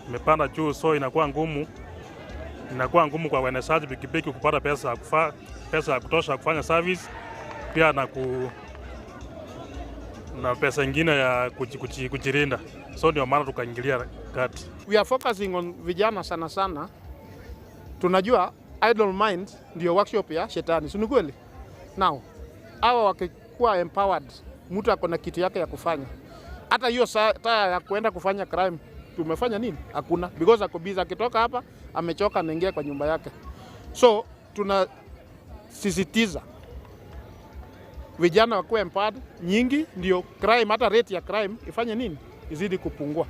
imepanda juu, so inakuwa ngumu, inakuwa ngumu kwa waendeshaji pikipiki kupata pesa ya kufa, pesa ya kutosha kufanya service pia na ku, na pesa ingine ya kujilinda, so ndio maana tukaingilia kati.
We are focusing on vijana sana sana. Tunajua idle mind ndio workshop ya shetani, si ni kweli? Now hawa wakikuwa empowered, mtu ako na kitu yake ya kufanya, hata hiyo taa ya kuenda kufanya crime tumefanya nini? Hakuna, because ako busy. Akitoka hapa amechoka, anaingia kwa nyumba yake. So tunasisitiza vijana wakuwe empowered nyingi, ndio crime, hata rate ya crime ifanye nini, izidi kupungua.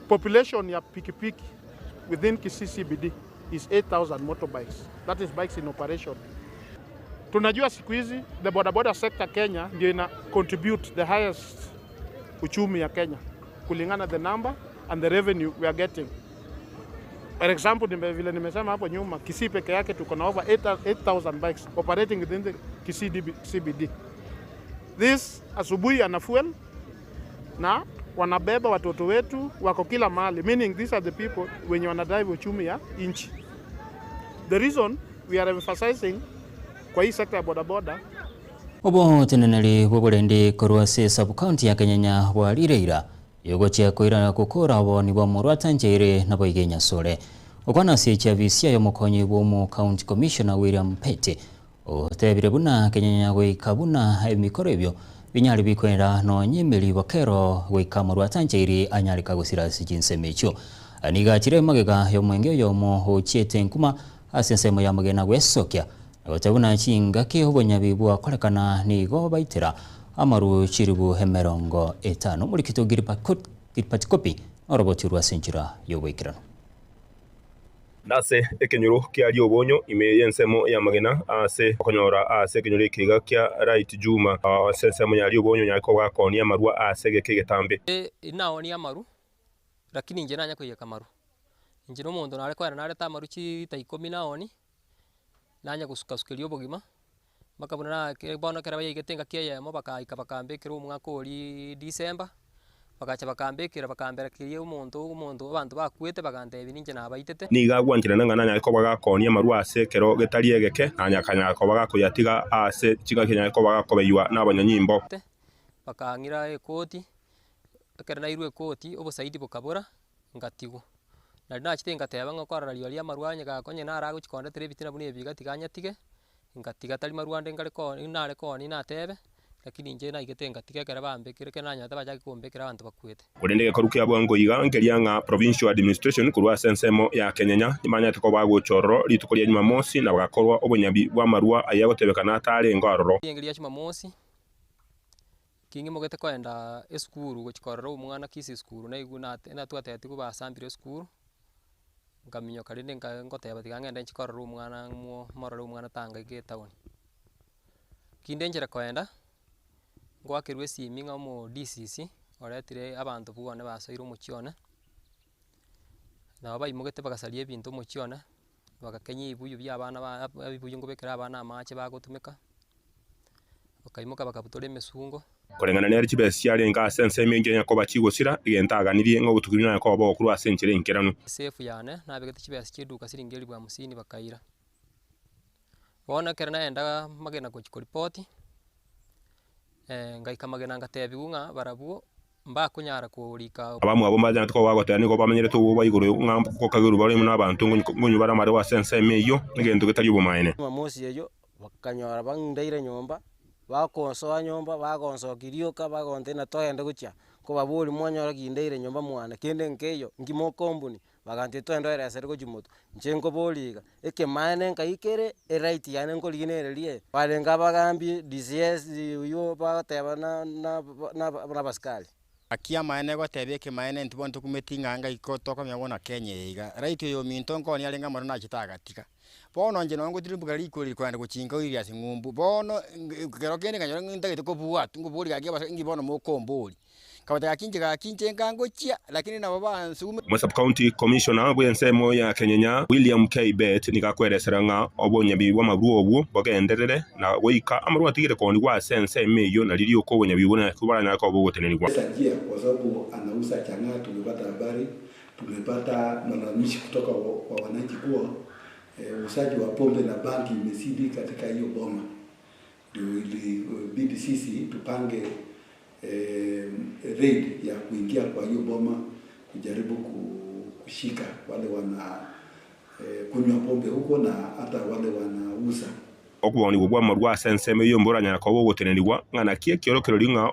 Population ya pikipiki within Kisii CBD is 8000 motorbikes. That is bikes in operation. Tunajua siku hizi the bodaboda sector Kenya ndio ina contribute the highest uchumi ya Kenya kulingana the number and the revenue we are getting. For example, vile nimesema hapo nyuma, Kisii peke yake tuko na over 8000 bikes operating within the Kisii CBD. This asubuhi ana fuel na wanabeba watoto wetu wako kila mahali, meaning these are the people wenye wanadrive uchumi ya nchi. The reason we are emphasizing kwa hii sekta ya bodaboda.
Oboteneneri bw'oborendi korwa ase sub-county ya Kenyenya bwarireira yogochia koirana gokora oboni bwa Morwata Njaire nabo iga Nyasore. Okwana ase echiafisi yaye omokonyi bw'omo county commissioner William Pete otebire buna Kenyenya goika buna emikoro ebio binyare bikoera nonye emeri bokero goika Morwata Njaire anyareka gosira ase chinsemo echio. Nigo achire magega y'omwenge oyomo ochiete nkuma ase ensemo ya Magena gwesokia na buna chingaki obonyabi bwakorekana nigo baitera amaru chiribu 50 omorikito Gilbert Kopi noroboti rwa ase enchera y'oboikeranu.
Nase ekenyoro kiaria obonyo ime y'ensemo ya Magena ase okonyora ase ekenyoro ekiga kia Right Juma ase ensemo yaria obonyo nyariko gakonia amarwa ase egeke egetambe.
Naonia amaru, lakini inche nanya koiyeka amaru. Inche na omonto nare koenda narete amaru chilita ikomi naoni, nanya gosuka-sukeria obogima, mpaka buna nake bono ekero bayaigete engaki eyemo bakaika bakambekera omwaka oria December, bagacha bakambekera bakamberekeria omonto omonto abanto bakwete bagantebia ninche nabaitete.
Nigo agwancherana ng'a nanyare koba gakonia amarwa ase ekero getari egeke, na akanyara koba gakoyatiga ase chingaki anyare koba gakobeiwa nabanyanyimbo.
Bakang'ira ekoti, ekero nairwe ekoti obosaidi bokabora, ngatigwa. Nari nachete ngateba ng'a okorora rirorio amarwa onye gakonye naro agochi kondetera ebitina buna ebi iga tiga anyatige, ngatiga tari marwa ande nkare koonia nare koonia natebe, lakini inche naigete ngatiga ekero bambekire ekero nanyorete bachake kombekera abanto bakwete.
Korende egekoru kia bwango iga nkeria ng'a Provincial Administration korwa ase ensemo ya Kenyenya nimanyete koba bagocha ororo rituko ria Jumamosi na bagakorwa obonyabi bw'amarwa ayio agotebekana atarenge aroro.
Rienge ria Jumamosi, King'imogete koenda esukuru gochia korora omwana Kisii esukuru naigwe nate natwatetigwe basambire esukuru, nkaminyoka rende nka ngoteba tiga ng'ende nchie korora omwana ng'o morore omwana tangaika etown. Kinde nchera koenda, ngoakerwa esimi ng'a omo DCC oretire abanto bwane basoire omochie one, nabo baimogete bagasaria ebinto omochie one, bagakenya ebibuyu bia abana ba ebibuyu nkobekera abana amache bagotumeka. Bakaimoka bakabutora emesungo.
Koreng'ana nere chibesa chiarenge ase ensemo engiya onye koba chigosira, egento aganirie ng'a obotuki buna koba bogokorwa ase enchera enkeranu.
Esefu yane nabegete chibesa chi'eduka siringi elifu hamsini bakaira. Bono ekero naenda magena gochia koripoti, ngaika magena ngatebiwa ng'a barabwo. Mbakonyara korika.
Abamwabo mbachanete koba bagoteba nigo bamenyerete obobe bwa igoro ng'a ngokagerwa bare buna abanto ngonywa bare amarebo ase ensemo eyio, negento getari obomaene.
Jumamosi eyio, bakanyora bandeire nyomba, bakonsoa nyomba, bagonsokia rioka, bagontebia ng'a togende gochia, nkobaboria mwanyora ki ndeire nyomba mwane, kende nkeiyo, nki mokombuni, bagantebia togende oeresere gochia motwe. Inche nkoboria iga, ekemaene nkai kere, eright yane nkorigia nere eye. Barenge abagambi, DCS oywo bagoteba na na na abasikari.
Gaki amaene gotebia ekemaene intwe bono tokumeti ng'a ngai ko tokomenya bono Kenya eye iga. Right oyo ominto nkooni arenge amaro nachete agatiga. Bono inche nonye ngotirimboka riko eri kogenda gochinka oiria ase ng'umbu, bono ekero kende nkanyora ng'a ntagete kobwatwa, nkoboria gaki abasani inki bono mokombori. Nkabatebia gaki inche gaki inche nkangochia, lakini nabo bansugume.
Omo-Sub-County Commissioner bw'ensemo ya Kenyenya, William K. Bett nigo akweresera ng'a obonyabi bw'amarwa obwo bogenderere na goika amarwa atigire koonigwa ase ensemo eyio na riria oko obonyabi obwo boranyare koba bogotenenigwa.
Pesa njia kwa sababu anauza chang'aa. Tumepata habari, tumepata malalamishi kutoka kwa wananchi kuwa uuzaji wa pombe na bangi imezidi katika hiyo boma, ndio ilibidi sisi tupange raid ya kuingia kwa hiyo boma kujaribu kushika wale wana kunywa pombe huko na hata wale wanauza.
Okobonigwa kw'amarwa ase ensemo eyio mboranyare koba ogotenenigwa, ng'a naki ekiorokererio ng'a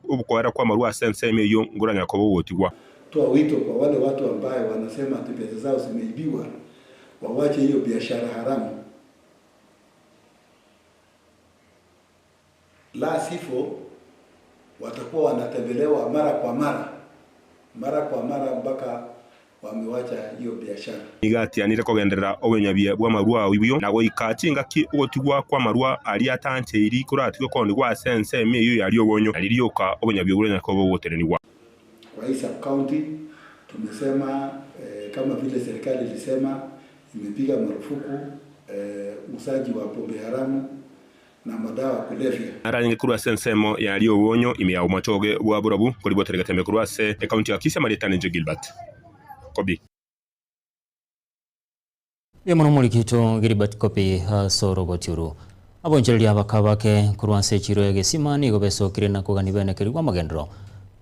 okoera kw'amarwa ase ensemo eyio nkoranyare koba ogotigwa.
Toa wito kwa wale watu ambaye wanasema ati pesa zao zimeibiwa wawache hiyo biashara haramu, la sivyo watakuwa wanatembelewa mara kwa mara, mara kwa mara mpaka wamewacha hiyo biashara.
Nigo atianire kogenderera obonyabia bw'amarwa ayio, na goika chingaki ogotigwa kw'amarwa aria atancheiri koratigwe koonigwa ase ensemo eyio yaria obonyo, na ririoka obonyabia obwo boranyare koba bogotenenigwa.
Kwa hii sub county tumesema kama vile serikali ilisema imepiga marufuku uuzaji wa pombe haramu na madawa ya kulevya.
Nararenge korwa ase ensemo yaria obonyo ime ya omochoge bwa borabu, koribotera egetembe korwa ase ekaunti ya Kisii amarieta ninche Gilbert Kobi.
Mbuya mono omorikito Gilbert Kobi ase oroboti oru. Abonchoreria abaka bake korwa ase echiro ya Gesima nigo besokire na kogania benekerigwe amagenderero.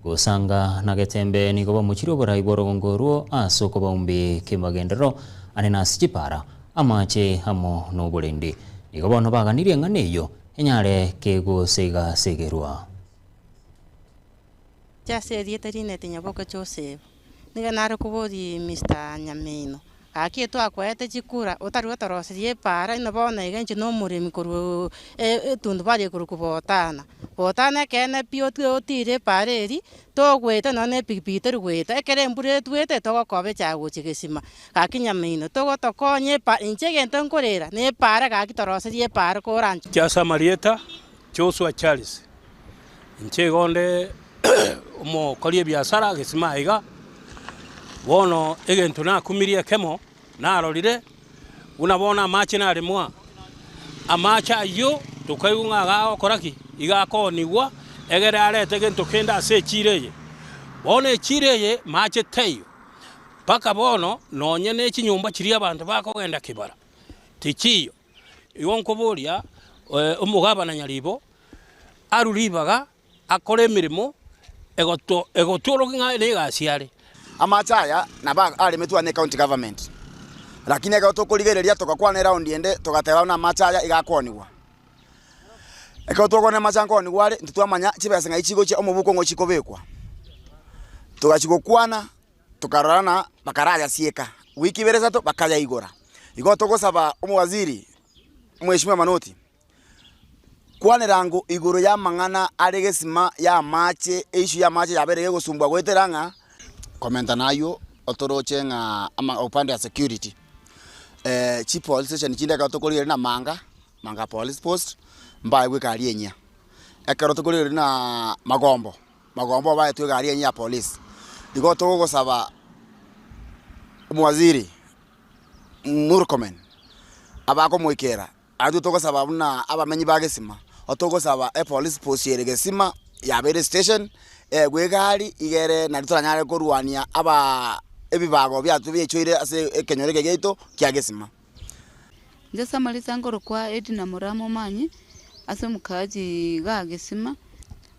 Gosanga na Getembe nigo bamochirie oborai bw'orogongo orwo ase okobaumbi kemagenderero ane na ase chipara, amache amo noborendi. Nigo bono baganirie eng'ana eyio enyare kegosega-segerwa.
Inche ase erieta rinete Nyaboke Joseph, nigo nare koboria Mister Nyamino, gaki etwakoete chikura otari gotoroseria epaara ino bono iga inche na omoremi korwa etundubari ekorokwa Botana. Botana ekeene pi otire epaara eria, togoeta nonya na epikipiki tori goeta, ekero embura etwete togokoba echaye gochia gesima. Gaki Nyamino, togotokonya epa inche egento nkorera na epaara gaki toroserie epaara koranche.
Inche ase amarieta Joshua Charles, inche igo onde omokori ebiasara gesima aiga, bono egento nakumirie ekemo, narorire buna bono amache naremwa, amache ayio tokaigwa ng'a iga agokora ki? Iga akoonigwa egere arete gento kende ase echiro eye. Bono echiro eye mache taiyo, mpaka bono nonye ne chinyomba chiria abanto bakogenda kibara, tichiyo. Igo nkoboria omogabana nyaribo arue ribaga akore emeremo egotworokia ng'a negasi are.
Amache aya nabo aremetwe ane ecounty government, lakini ekero tokorigereria togakwana eround ende togateba buna amache aya iga akoonigwa. Ekero twakwana amache aya nkoonigwa are, intwe twamanya chibesa ng'ai chigochia omobuko ng'o chikobekwa. Togachia gokwana. Tokarora na bakarayasieka wiki ibere isato bakayaigora. Igo togosaba omowaziri Mheshimiwa Manoti, kwanera ango igoro y'amang'ana are gesima y'amache, eissue y'amache yabeire gegosumbua goetera ng'a Komenta nayio otoroche ng'a ama upande ya security, chipolice station chinde ekero tokorigereria na Manga, Manga police post, mbaegwe egari enyia. Ekero tokorigereria na Magombo. Magombo obaetwe egari enyia ya polisi. Igo togosaba omowaziri Murkomen abakomoikera, aye togosaba buna abamenyi ba Gesima, otogosaba epolice post ere Gesima yabeire estation, eegwe egari igere nario toranyare korwania aba ebibago biato biaichoire ase ekenyoro eke giaito kia Gesima.
Inche ase amarisa nkorokwa Edna Murama Omanyi, ase omokaaji igaa Gesima.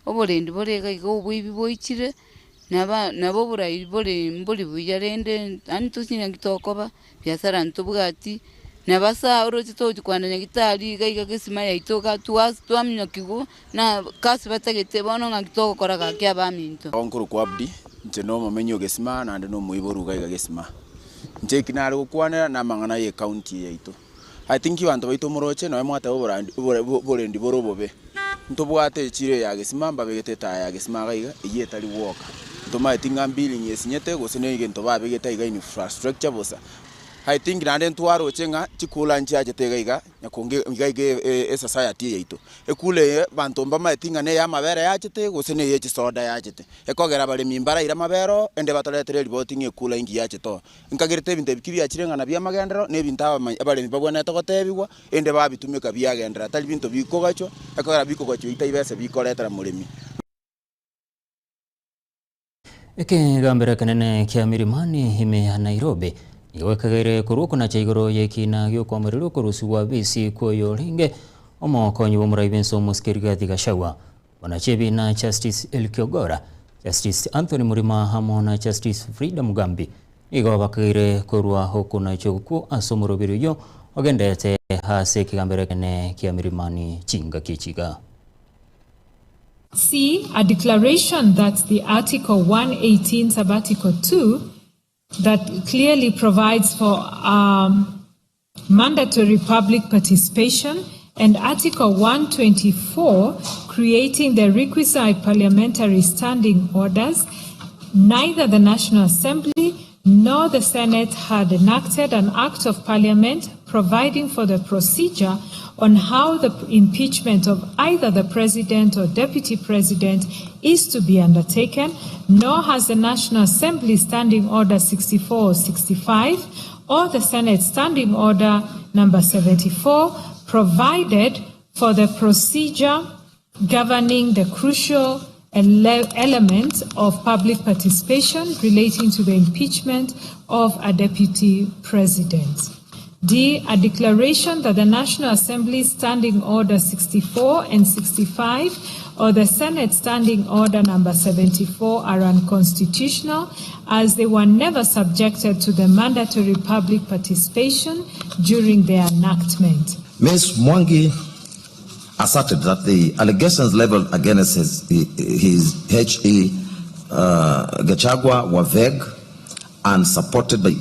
Oborendi bore iga iga oboibi boichire, Naba nabo oborai bore mbori buya rende yaani tosinye naki tokoba, biasara ntobwati, nabo saa oroche togochi kwana nyagetari iga iga gesima yaito iga twas twaminyokigwa na kasi batagete bono ng'aki togokora gaki abaminto.
Nkorokwa Abdi, inche na omomenyi o Gesima naende na omoibori iga iga Gesima. Inche eki nare gokwanera na amang'ana ya ecounty eye yaito. I think abanto baito moroche nonye mwateba oborandi obore oborendi bore obobe, ntobwate echiro eye ya Gesima mbabegete etaya ya Gesima iga iga eyio etari gwoka. Ntomaeti ng'a building esinyete gose na egento babegete iga infrastructure bosa. I think naende ntwaroche ng'a chikura nchiachete iga iga nyakonge iga iga esociety eye yaito. Ekura eye abanto mbamaeti ng'a neye amabere yachete gose neye chisoda yachete. Ekogera abaremi mbaraire amabere oo, ende batoretere eripoti ng'a ekura inki yachete oo. Nkagerete ebinto ebi ki biachire ng'a nabio amagenderero, na ebinto abamany abaremi babwenerete gotebigwa, ende babitumeka biagenderera, tari binto bikogachwa, ekogera bikogachwa ebi taibesa bikoretera moremi.
Ekegambero ekenene kia Milimani ime ya Nairobi nigo gekageire korwa okonacha igoro y'ekiina gi'okoamererwa okorusigwa bisi kw'oyorenge omokonyi bw'omorai bw'ense omosike Rigathi Gachagua. Bonachi ebiina Justice Elke Ogora, Justice Anthony Murima amo na Justice Frida Mugambi nigo bakageire korwa okonacha okwo ase omoroberi oyio ogenderete ase ekegambero ekenene kia Milimani chingaki echi iga.
C. A declaration that the Article 118 sub-article 2 that clearly provides for um, mandatory public participation and Article 124 creating the requisite parliamentary standing orders, neither the National Assembly nor the Senate had enacted an act of parliament providing for the procedure on how the impeachment of either the president or deputy president is to be undertaken, nor has the National Assembly Standing Order 64 or 65 or the Senate Standing Order number 74 provided for the procedure governing the crucial ele element of public participation relating to the impeachment of a deputy president. D. A declaration that the National Assembly Standing Order 64 and 65 or the Senate Standing Order number 74 are unconstitutional as they were never subjected to the mandatory public participation during their enactment.
Ms. Mwangi asserted that the allegations leveled against his, his H.E. Gachagua were vague and supported by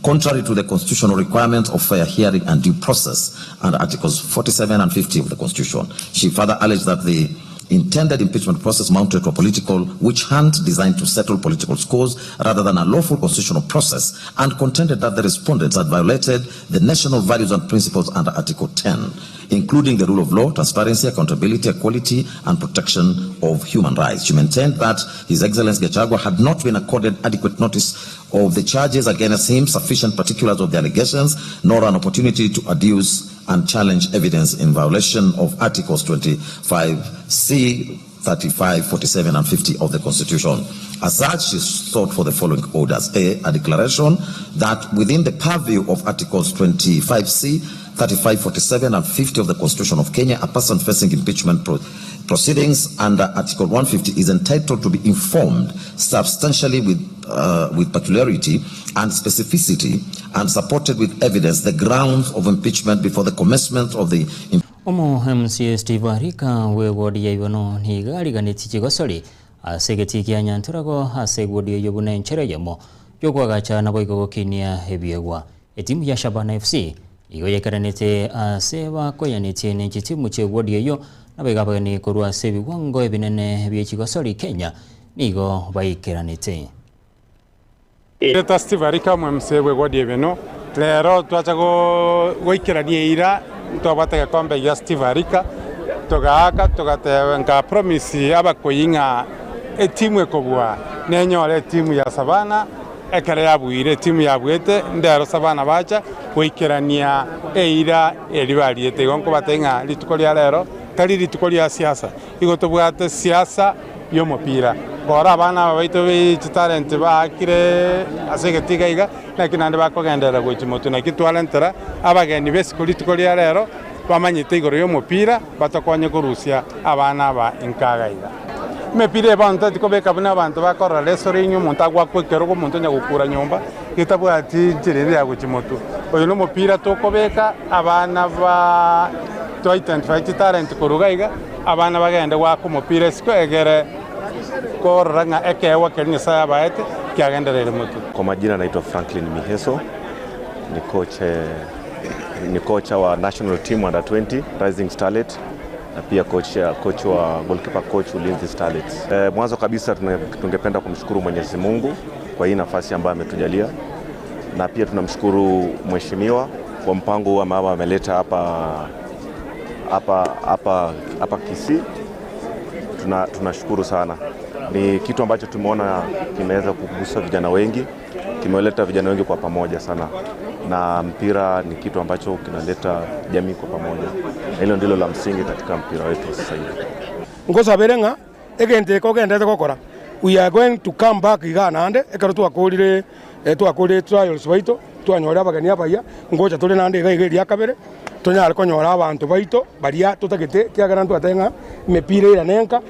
contrary to the constitutional requirements of fair hearing and due process under Articles 47 and 50 of the Constitution. She further alleged that the intended impeachment process mounted to a political witch hunt designed to settle political scores rather than a lawful constitutional process, and contended that the respondents had violated the national values and principles under Article 10, including the rule of law, transparency, accountability, equality, and protection of human rights. She maintained that His Excellency Gachagua had not been accorded adequate notice of the charges against him, sufficient particulars of the allegations, nor an opportunity to adduce and challenge evidence in violation of Articles 25C, 35, 47, and 50 of the Constitution. As such, she sought for the following orders. A, a declaration that within the purview of Articles 25C, 35, 47, and 50 of the Constitution of Kenya, a person facing impeachment proceedings under Article 150 is entitled to be informed substantially with peculiarity and specificity and supported with evidence the grounds of impeachment before the commencement of the
Omo MCA Steve Arika bw'ewodi ya Ibono nigo ariganetie chigosori ase egetii kia Nyantorago ase ewodi eyio buna enchera eyemo y'okoagacha naboigo gokinia ebiegwa. Etimu ya Shabana FC nigo yaikaranete ase bakoyanetie ne chitimu chi'ewodi eyio naboigo abageni korwa ase ebiwango ebinene bie chigosori Kenya nigo baikeranete.
Reta Steve Arika, omo-MCA bw'ewodi y'Ebeno, Rero twacha goikerania eira ntwabwate egekombe gia Steve Arika, togaaka togateba nka promise abakoyi ng'a etimu ekobua nenyore etimu ya Savannah, ekero yabuire etimu yabuete ndero Savannah bacha goikerania eira eria bariete. Igo nkobatebia ng'a rituko ria rero tari rituko ria siasa, Igo tobwate siasa y'omopira. Kora abana aba baito be chitalenti baakire ase egetiga iga, naki naende bakogenderera gochia motwe. Naki twarentera abageni b'esiko rituko ria rero, bamanyete igoro y'omopira, batokonye korusia abana aba inkaga iga. Emepira eye bono totageti kobeka buna abanto bakorora wrestling, omonto agoakwa ekerogo, omonto onya gokura nyomba, getabwati nchera ere ya gochia motwe. Oyo na omopira tokobeka abana ba to identify chitalent korwa iga iga, abana bagende goaka omopira isiko egere korora ng'a ekeegwa keria Nyasaye abaete kiagendereire motwe.
Kwa majina naitwa Franklin Miheso, ni coach, ni kocha wa national team under 20 Rising Starlet na pia coach, coach wa goalkeeper coach Ulinzi Starlets. Eh, mwanzo kabisa tungependa kumshukuru Mwenyezi Mungu kwa hii nafasi ambayo ametujalia na pia tunamshukuru mheshimiwa kwa mpango huu ambao ameleta hapa hapa hapa hapa Kisii. Tunashukuru sana. Ni kitu ambacho tumeona kimeweza kugusa vijana wengi, kimeleta vijana wengi kwa pamoja sana, na mpira ni kitu ambacho kinaleta jamii kwa pamoja. Hilo ndilo la msingi katika mpira wetu sasa hivi.
Ngosabere ng'a egento eke ogenderete gokora, we are going to come back igaa naende, ekero twakorire twakorire trials baito, twanyora abageni abayia, ngocha tore naende iga iga eria kabere, tonyare konyora abanto baito baria totagete, ekiagera ntwatebe ng'a emepira eirane enka.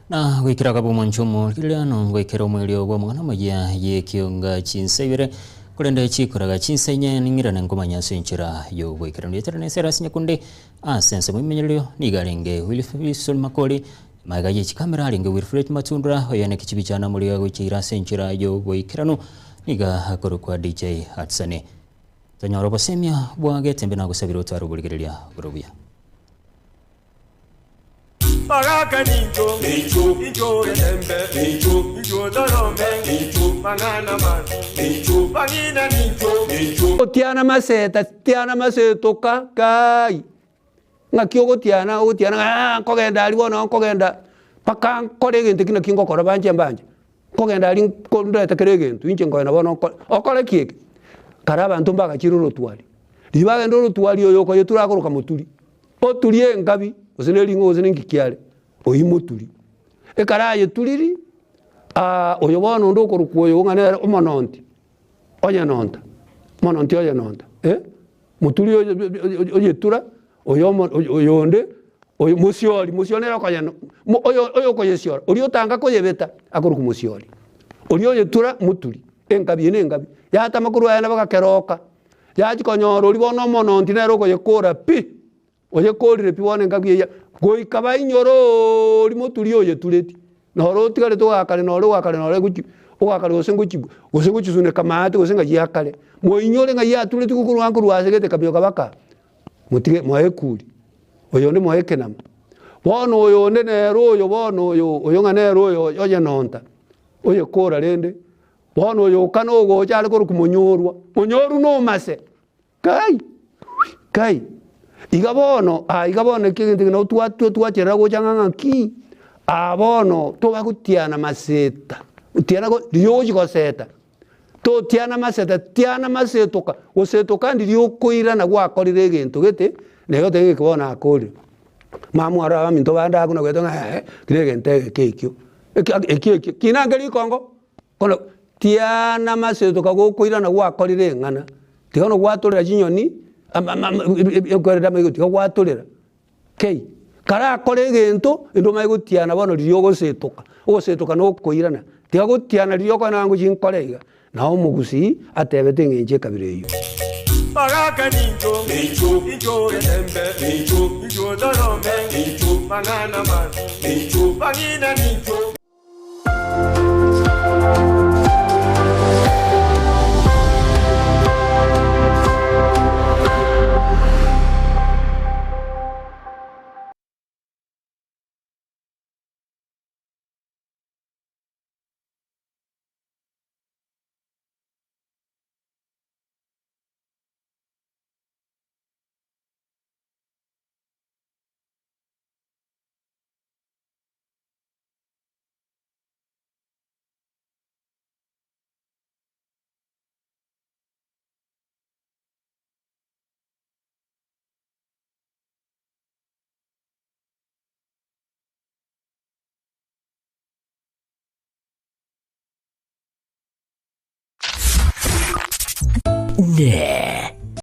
Na goikera akaba omwancho omorigereria goikera omoerio bw'amang'ana amaya y'ekionga chinsa ibere, korende chikoraga chinsa inye ning'irane nkomanya ase enchera y'ogoikeranu. Rietera na Esera ase nyakunde ase ensemo y'emenyerero nigo arenge Wilson Makori, magega ye chikamera arenge Wilfred Matundura, oyo naki chibicha namoriga gochia ase enchera y'ogoikeranu nigo akorokwa DJ Atsane. Tonyore obosemia bwa getembe nagosabire otware oborigereria bore obuya.
Bagaka nincho, nincho, nincho getembe, nincho, nincho torome, nincho, mang'ana mabi, nincho, bang'ina nincho, nincho.
Tiana maseta, tiana masetoka kai, ng'aki ogotiana ogotiana ng'a nkogenda aria bono nkogenda mpaka nkore egento ekio naki ngokora banche mbanche, nkogenda aria nko ndete kera egento inche nkoenda bono nkore, okore ki eke? Kare abanto mbagachire orotwari, riria bagenda orotwari oyo okoyetura akoroka moturi. Oturie engabi, gose ne ring'o gose ninki kiare, oyio moturi. Ekero ayeturiri, oyo bono onde okorokwa oyo ng'a nere omononti, oyenonta, omononti oyenonta eh, moturi oyo oyetura, oyo omo oyonde, oyo mosiori, mosiori nere okoyeno mo oyo oyokoyesiora, oria otanga koyebeta akorokwa mosiori. Oria oyetura moturi, engabi eye na engabi, yatama korwa aye nabo gakeroka. Yachia konyora oria bono omononti nere okoyekora pi, oyekorire pi bono engaki eyio, goika bainyore oria moturi oyetureti, noro otigarete ogakare nore ogakare nore gochi ogakare gose ngochi gose ngochisuneka maate gose ng'ai akare, moinyore ng'ai atureti korwa korwa ase gete kamioka baka motige moe ekuri, oyonde moe ekenama. Bono oyonde nere oyo bono oyo oyo ng'a nere oyo oyenonta, oyekora rende. Bono oyo okana ogocha are korokwa monyorwa, monyorwa nomase, kai, kai, iga bono aa iga bono eki egento eke nabo twatwa twacherera gocha ng'a ng'aki, aa bono tobagotiana maseta, tiana go riria ogochi goseta, totiana maseta tiana masetoka, gosetoka ndiria okoirana gwakorire egento gete, na igo otebe ng'a eke bono nakorire. Mama aro abaminto bande abwo nagwete ng'a eeh, kera egento egeke ekio, eki ekio ekio, kina nkeri rikongo. Bono tiana maseto kagokoirana gwakorire eng'ana, tiga bono gwatorera chinyoni ekwerende amaiga tiga gwatorera kei. Karakore egento ende omanye gotiana bono riria ogosetoka, ogosetoka na okoirana, tiga gotiana riria okoenda ng'a ngochia nkore iga. Nao omogusii atebete eng'encho ekabira eyio.
Bagaka nincho, nincho, nincho getembe, nincho, nincho torome, nincho, mang'ana mabi, nincho, bang'ina nincho.
Ne.